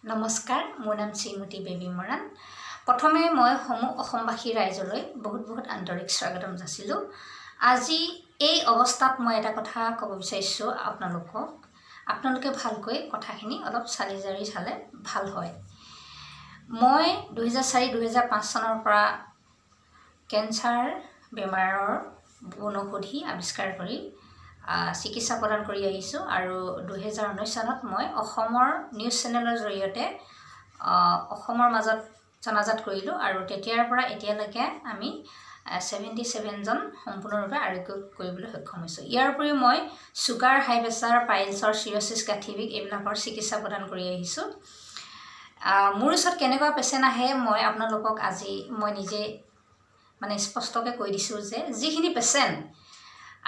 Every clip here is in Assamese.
নমস্কাৰ, মোৰ নাম শ্ৰীমতী বেবী মৰাণ। প্ৰথমে মই সমূহ অসমবাসী ৰাইজলৈ বহুত বহুত আন্তৰিক স্বাগতম যাচিলোঁ। আজি এই অৱস্থাত মই এটা কথা ক'ব বিচাৰিছোঁ আপোনালোকক। আপোনালোকে ভালকৈ কথাখিনি অলপ চালি জাৰি চালে ভাল হয়। মই 2004, 2005 চনৰ পৰা কেঞ্চাৰ বেমাৰৰ বনৌষধি আৱিষ্কাৰ কৰি চিকিৎসা প্ৰদান কৰি আহিছোঁ আৰু 2019 চনত মই অসমৰ নিউজ চেনেলৰ জৰিয়তে অসমৰ মাজত জনাজাত কৰিলোঁ আৰু তেতিয়াৰ পৰা এতিয়ালৈকে আমি 77জন সম্পূৰ্ণৰূপে আৰোগ্য কৰিবলৈ সক্ষম হৈছোঁ। ইয়াৰ উপৰিও মই চুগাৰ, হাই প্ৰেছাৰ, পাইলছৰ, চিৰ'চিছ, গাঁঠি বিষ, এইবিলাকৰ চিকিৎসা প্ৰদান কৰি আহিছোঁ। মোৰ ওচৰত কেনেকুৱা পেচেণ্ট আহে, মই আপোনালোকক আজি মই নিজে মানে স্পষ্টকৈ কৈ দিছোঁ যে যিখিনি পেচেণ্ট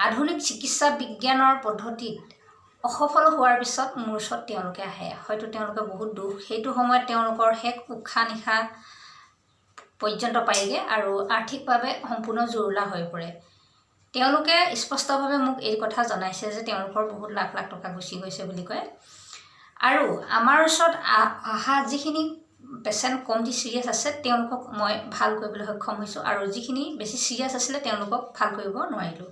আধুনিক চিকিৎসা বিজ্ঞানৰ পদ্ধতিত অসফল হোৱাৰ পিছত মোৰ ওচৰত তেওঁলোকে আহে, হয়তো তেওঁলোকে বহুত দুখ, সেইটো সময়ত তেওঁলোকৰ শেষ উশাহ নিশাহ পৰ্যন্ত পায়গৈ আৰু আৰ্থিকভাৱে সম্পূৰ্ণ জুৰুলা হৈ পৰে। তেওঁলোকে স্পষ্টভাৱে মোক এই কথা জনাইছে যে তেওঁলোকৰ বহুত লাখ লাখ টকা গুচি গৈছে বুলি কয়। আৰু আমাৰ ওচৰত অহা যিখিনি পেচেণ্ট কমটি ছিৰিয়াছ আছে, তেওঁলোকক মই ভাল কৰিবলৈ সক্ষম হৈছোঁ আৰু যিখিনি বেছি ছিৰিয়াছ আছিলে, তেওঁলোকক ভাল কৰিব নোৱাৰিলোঁ।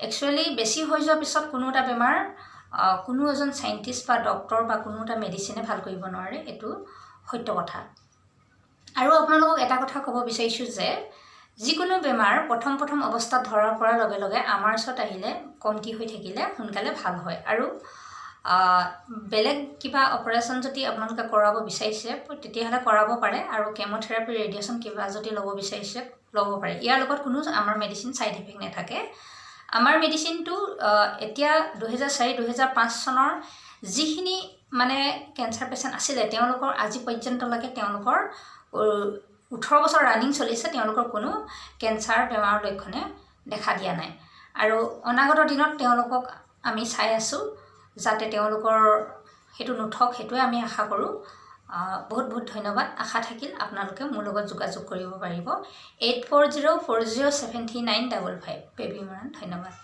একচুৱেলি বেছি হৈ যোৱাৰ পিছত কোনো এটা বেমাৰ কোনো এজন চাইণ্টিষ্ট বা ডক্টৰ বা কোনো এটা মেডিচিনে ভাল কৰিব নোৱাৰে, এইটো সত্য কথা। আৰু আপোনালোকক এটা কথা ক'ব বিচাৰিছোঁ যে যিকোনো বেমাৰ প্ৰথম প্ৰথম অৱস্থাত ধৰা পৰাৰ লগে লগে আমাৰ ওচৰত আহিলে কমটি হৈ থাকিলে সোনকালে ভাল হয়। আৰু বেলেগ কিবা অপাৰেশ্যন যদি আপোনালোকে কৰাব বিচাৰিছে, তেতিয়াহ'লে কৰাব পাৰে আৰু কেম'থেৰাপি, ৰেডিয়েশ্যন কিবা যদি ল'ব বিচাৰিছে, ল'ব পাৰে। ইয়াৰ লগত কোনো আমাৰ মেডিচিন ছাইড ইফেক্ট নাথাকে। আমাৰ মেডিচিনটো এতিয়া 2004, 2005 চনৰ যিখিনি মানে কেঞ্চাৰ পেচেণ্ট আছিলে, তেওঁলোকৰ আজি পৰ্যন্তলৈকে তেওঁলোকৰ 18 বছৰ ৰানিং চলিছে, তেওঁলোকৰ কোনো কেঞ্চাৰ বেমাৰৰ লক্ষণে দেখা দিয়া নাই। আৰু অনাগত দিনত তেওঁলোকক আমি চাই আছোঁ যাতে তেওঁলোকৰ সেইটো নুঠক, সেইটোৱে আমি আশা কৰোঁ। বহুত বহুত ধন্যবাদ। আশা থাকিল আপোনালোকে মোৰ লগত যোগাযোগ কৰিব পাৰিব 8404073955। Baby Moran. ধন্যবাদ।